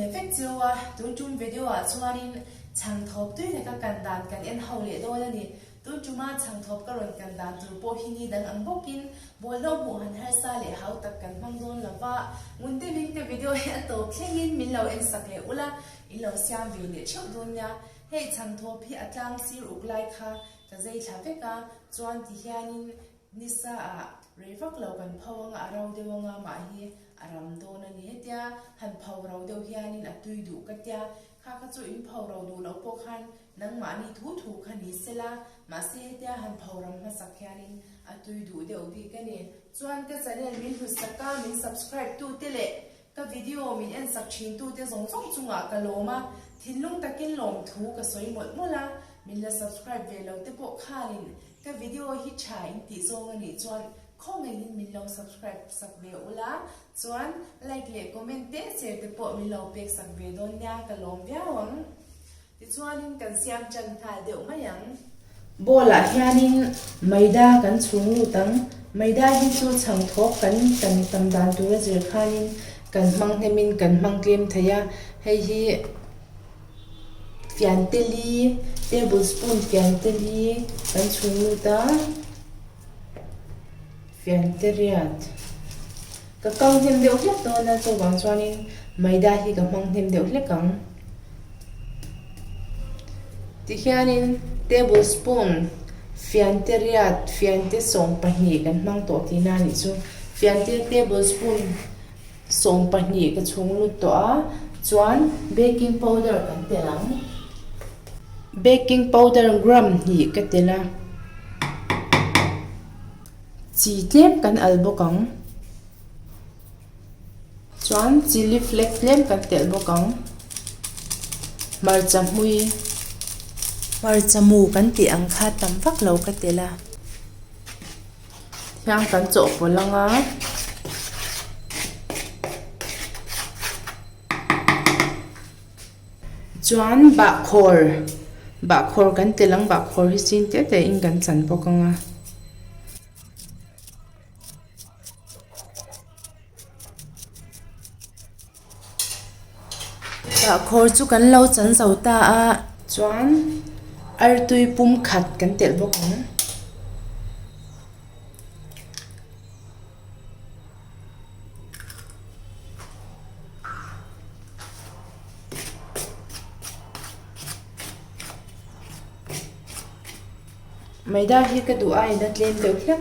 leh vek cheu a, tun tum video ah chuanin chhangthawp tui taka kan dan kan en ho leh dawn a ni. Tun tuma chhangthawp ka rawn kan dan tur pawh hi ni dang ang bawkin bawlhhlawh hmuh han harsa leh hau tak kan hmang dawn lo va, ngun deuhin ka video hi a tawp thlengin min lo en sak leh ula, in lo siam ve leh theuh dawn nia. Hei chhangthawp hi a tlang sir uk lai kha ka zei thla vek a, chuan ti hianin Nisa ah rei vak lo kan pho anga a ro deuh anga mah hi a ram dawn a ni. Hetia han pho ro deuh hianin a tui duh ka tia, kha kha chu in pho ro duh loh pawh khan nangmahni thu thu kha ni sela, mahse hetia han pho ram hmasak hianin a tui duh deuh bik a ni. Chuan ka channel min hlut sak a, min subscribe tu te leh ka video min en sak thin tu te zawng zawng chungah ka lawm a, thinlung takin lawmthu ka sawi mawlh mawlh a, min la subscribe ve lo te pawh khanin Ka video hi tha in tih zawng a nih chuan khawngaihin min lo subscribe sak ve ula, chuan like leh comment te share te pawh min lo pek sak ve dawn nia ka lawm viau ang. Tichuanin kan siam tan nghal deuh mai ang. Bowl ah hianin maida kan chhung lut ang, maida hi chu chhang thawk kan kan tam dan tura zir khanin kan hmang hnemin kan hmang tlem thei a, hei hi. Fiante li, table spoon fiante li kan chhung lut a, fiante riat ka kang hnem deuh hlek dawn a chuvang chuanin maida hi ka hmang hnem deuh hlek ang. Tihianin table spoon fiante riat fiante 12 kan hmang tawh tihna a nih chu fiante table spoon. 12 ka chhung lut tawh a, chuan baking powder kan telh ang. Baking powder gram hnih ka telh a, chi tlem kan al bawk ang. Chuan chilli flake tlem kan telh bawk ang. Hmarcha hmui, hmarcha mu kan tih ang kha tam vak lo ka telh a. Thiang kan chawhpawlh ang a. Chuan bahkhawr bahkhawr kan telh ang bahkhawr hi chin te te in kan chan bawk ang a. Bahkhawr chu kan lo chan zo ta a. Chuan artui pum khat kan telh bawk ang. Maida hi ka duh aiin a tlem deuh hlek.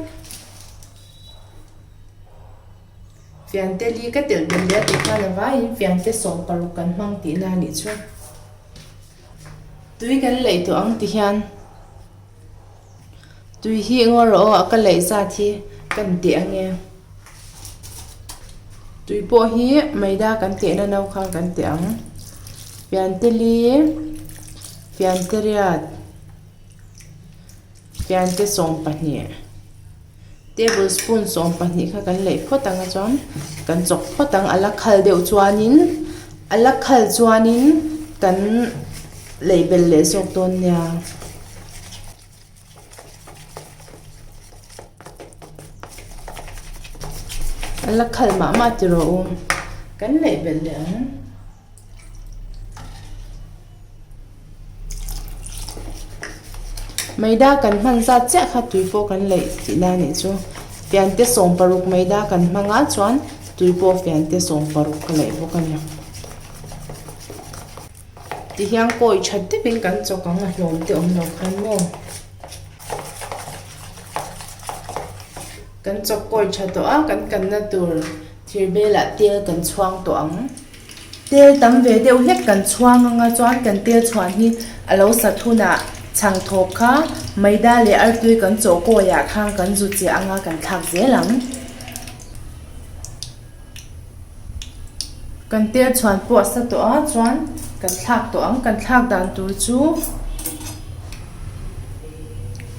Fiante li ka telh belh leh a tih khan a vaiin fiante 16 kan hmang tihna a nih chu. Tui kan leih tawh ang ti hian tui hi ngaw rawh aw a ka leih zat hi kan teh ange. Tui pawh hi maida kan tehna no khan kan teh ang. Fiante li, fiante riat. Fiante 12 table spoon 12 kha kan leih phawt ang a chuan kan chawk phawt ang a la khal deuh chuanin a la khal chuanin kan leih belh leh zawk dawn nia. A la khal mah mah ti rawh u kan leih belh leh ang. Maida kan hman zat chiah kha tui pawh kan leih tih na nih chu. Fiante 60 maida kan hmang a chuan tui pawh fiante 60 ka leih bawk a ni. Tihian kawi tha deuhin kan chawk ang a hlawm te awm lo khan maw. Kan chawk kawi tha tawh a kan kanna tur thir belah tel kan chhuang tawh ang. Tel tam ve deuh hlek kan chhuang anga chuan kan tel chhuan hi a lo sat hunah chhang thawp kha maida leh artui kan chawh kawiah khan kan zu chiah anga kan thlak zel ang. Kan tel chhuan pawh a sa tawh a chuan kan thlak tawh ang kan thlak dan tur chu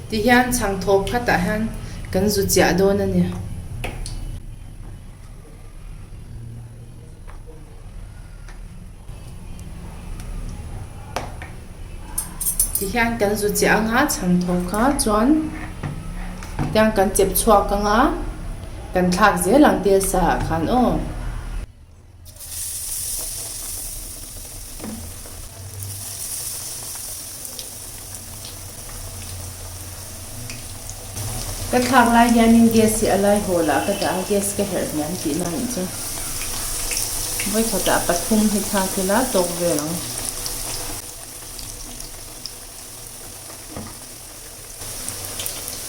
tihian chhang thawp khatah hian kan zu chiah dawn a ni. Tihian kan zu chiah anga chhang thawk kha chuan tiang kan chep chhuak anga kan thlak zel ang tel sa ah khan aw. Ka thlak lai hianin gas hi a lai hawl ah ka dah a, gas ka herh hniam tihna a nih chu. Vawikhatah pathum hi thlak ila tawk vel ang.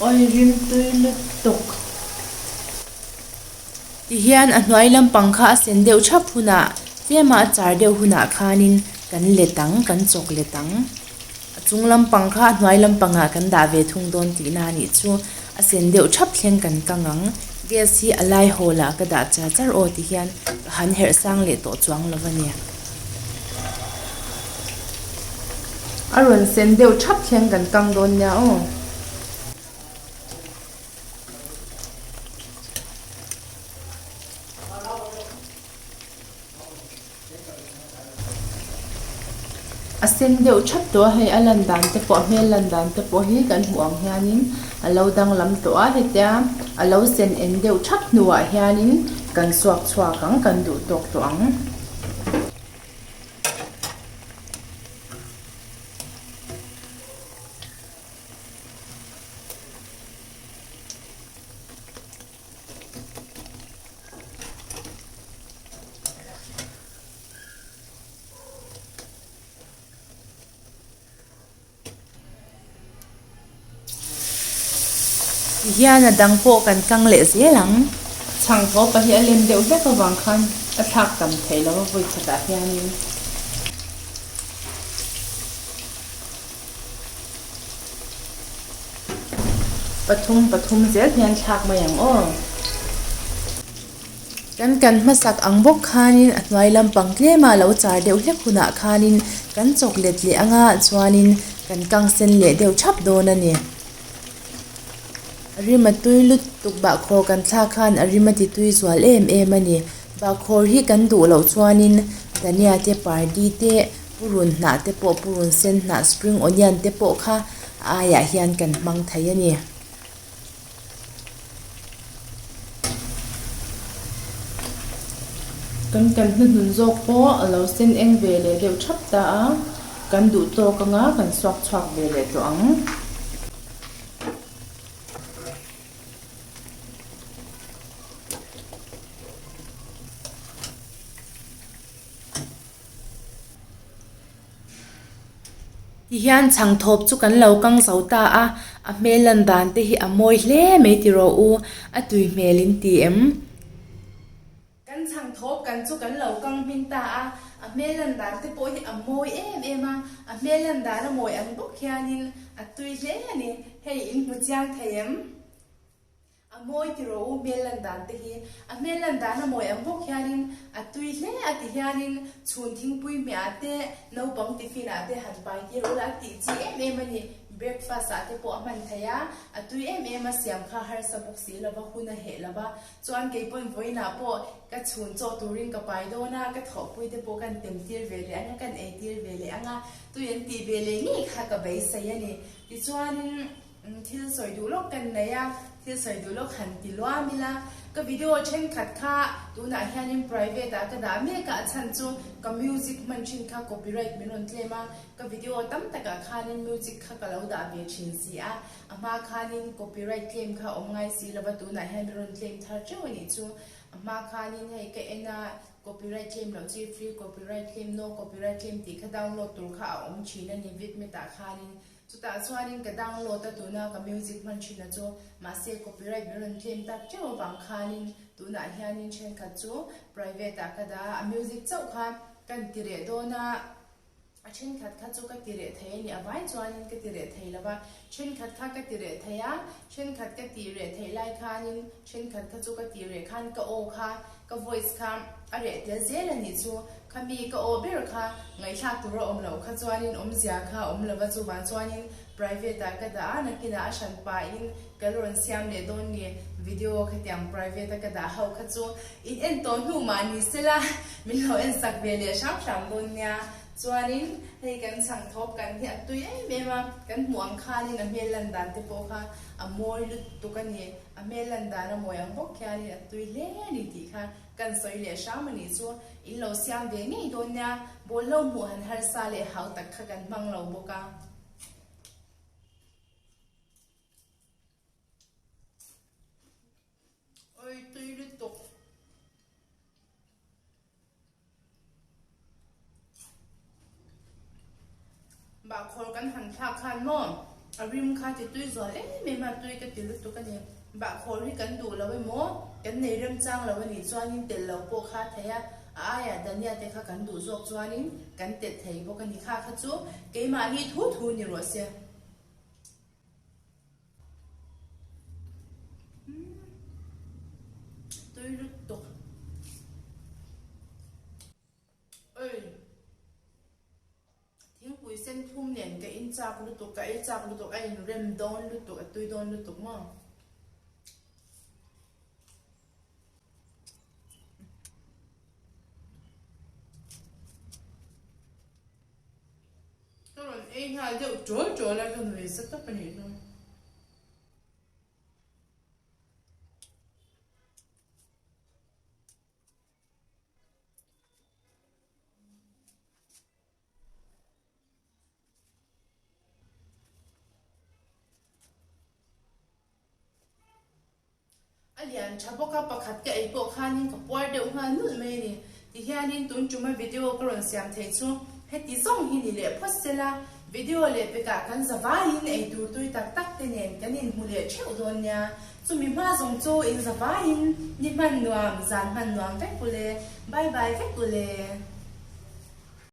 Awi rim tui lutuk. Tihian a hnuai lampang kha a sen deuh thap hunah tlema a char deuh hunah khanin kan let ang, kan chawk let ang. A chung lampang kha a hnuai lampangah kan dah ve thung dawn tihna a nih chu. A sen deuh thap thleng kan kang ang. Gas hi a lai hawl ah ka dah char char aw tihian ka han herh sang leh tawh chuang lo a ni. A rawn sen deuh thap thleng kan kang dawn nia aw. A sen deuh thap tawh a hei a lan dan te pawh a hmel lan dan te pawh hi kan hmuh ang hianin a lo danglam tawh a hetia a lo sen en deuh thap hnuah hianin kan suak chhuak ang kan duh tawk tawh ang. Tihian a dang pawh kan kang leh zel ang. Chhang thaw pahnih a lem deuh hlek avang khan a thlak tam theih lo a vawi khatah hianin. Pathum pathum zel hian thlak mai ang aw. Kan kan hmasak ang bawk khanin a hnuai lampang tlema lo char deuh hlek hunah khanin kan chawk let leh anga chuanin kan kang sen leh deuh thap dawn a ni. A rim a tui lutuk bahkhawr kan thlak khan a rim a ti tui zual em em a ni. Bahkhawr hi kan duh loh chuanin dhania te pardi te Purun hnah te pawh purun sen hnah spring onion te pawh kha a aiah hian kan hmang thei a ni. Kan kan hnuhnun zawk pawh a lo sen eng ve leh deuh thap ta a, kan duh tawk anga kan suak chhuak ve leh tawh ang. Tihian chhangthawp chu kan lo kang zo ta a, a hmel lan dan te hi a mawi hle mai ti rawh u, a tui hmel in ti em? Kan chhangthawp kan chu kan lo kang hmin ta a, a hmel lan dan te pawh hi a mawi em em a, a hmel lan dan a mawi ang bawk hianin a tui hle a ni, hei in hmu chiang thei em? A mawi ti rawh u hmel lan dan te hi. A hmel lan dan a mawi ang bawk hianin a tui hle a ti hianin chhun thingpui hmehah te naupang tiffin ah te han pai tir ula a tih chi em em a ni. Breakfast ah te pawh a hman thei a, a tui em em a siam kha harsa bawk si lova hun a heh lova. Chuan keipawn vawiinah pawh ka chhun chaw turin ka pai dawn a, ka thawhpui te pawh kan tem tir ve leh ang a, kan ei tir ve leh ang a, tui an tih ve leh ngei kha ka beisei a ni. Tichuanin. Thil sawi duh lawk kan nei a, thil sawi duh lawk han ti luam ila, ka video thenkhat kha tunah hianin private ah ka dah mek a, a chhan chu ka music hman thin kha copyright min rawn claim a, ka video tam takah khanin music kha ka lo dah ve thin si a, a hma khanin copyright claim kha awm ngai si lova tunah hian min rawn claim thar teuh a nih chu, a hma khanin hei ka en a copyright claim loh chi free copyright claim no copyright claim tih kha download tur kha a awm thin a ni vidmate ah khanin. Chutah chuanin ka download a tuna ka music hman thin a chu mahse copyright min rawn claim tak teuh avang khanin tunah hianin thenkhat chu private ah ka dah a, a music chauh kha kan ti reh dawn a, a thenkhat kha chu ka ti reh thei a ni a vai chuanin ka ti reh thei lo va, thenkhat kha ka ti reh thei a, thenkhat ka tih reh theih lai khanin thenkhat kha chu ka tih reh khan ka aw kha ka voice kha a reh tel zel a nih chu. Khami ka aw ber kha ngaihthlak tur a awm loh kha chuanin awmzia kha a awm lova chuvang chuanin private ah ka dah a, nakinah a hran pahin ka la rawn siam leh dawn nge video khatiang private a ka dah ho kha chu in en tawh hnu mah ni sela min lo en sak ve leh hram hram dawn nia. Chuanin hei kan chhang thawp kan hi a tui em em a, kan hmuh ang khanin a hmel lan dan te pawh kha a mawi lutuk a ni, a hmel lan dan a mawi ang bawk hianin a tui hle a ni tih kha kan sawi leh hram a nih chu. In lo siam ve ngei dawn nia, ball lo hmuh han harsa leh hau tak kha kan hmang lo bawk a. Bahkhawr kan han thlak khan maw a rim kha ti tui zual em em a, tui ka ti lutuk a ni. Bahkhawr hi kan duh lo emaw, kan nei remchang lo a nih chuanin telh lo pawh kha a thei a, a aiah dhania te kha kan duh zawk chuanin kan telh thei bawk a ni. Kha kha chu keimahni thu thu ni rawh se. Tui lutuk. Oi. Thingpui sen thum nen ka in chak lutuk, ka ei chak lutuk, a in rem dawn lutuk, a tui dawn lutuk maw. Ka rawn ei nghal deuh ṭawl ṭawl a, ka nui sa tawp a nih chu. A lian tha bawk a, pakhat ka ei pawh khanin ka puar deuh nghal nulh mai a ni. Tihianin tun tuma video ka rawn siam theih chu heti zawng hi ni leh phawt sela, video leh pekah kan za vaiin ei tur tui tak tak te nen kan inhmu leh theuh dawn nia. Chumi hma zawng chu in za vaiin ni hman nuam, zan hman nuam vek ule. Bye bye vek ule.